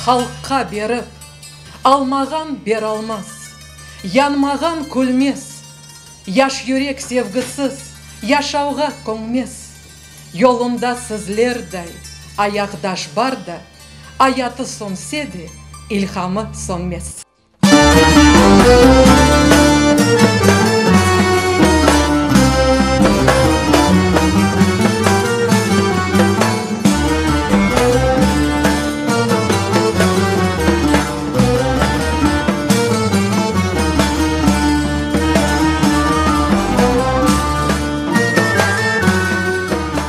Halqqa berip, almağan beralmaz, Yanmağan külmez, Yaş yürek sevgisiz yaşavğa könmez. Yolunda sizlerday ayaqdaş bar da, Ayatı sönse de, ilhamı sönmez.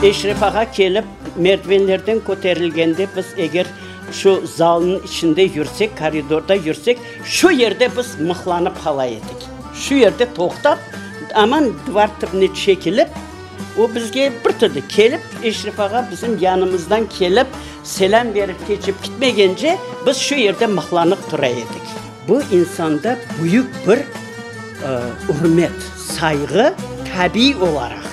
Eşref ağa kelip, merdivenlerden köterilgende biz eger şu zalnıñ içinde yürsek, koridorda yürsek, şu yerde biz mıhlanıp qala edik. Şu yerde toqtap, aman divar tibine çekilip, o bizge bir türlü kelip, Eşref ağa bizim yanımızdan kelip, selâm berip keçip kitmegence, biz şu yerde mıhlanıp tura edik. Bu insanda büyük bir ürmet, sayğı tabiiy olaraq.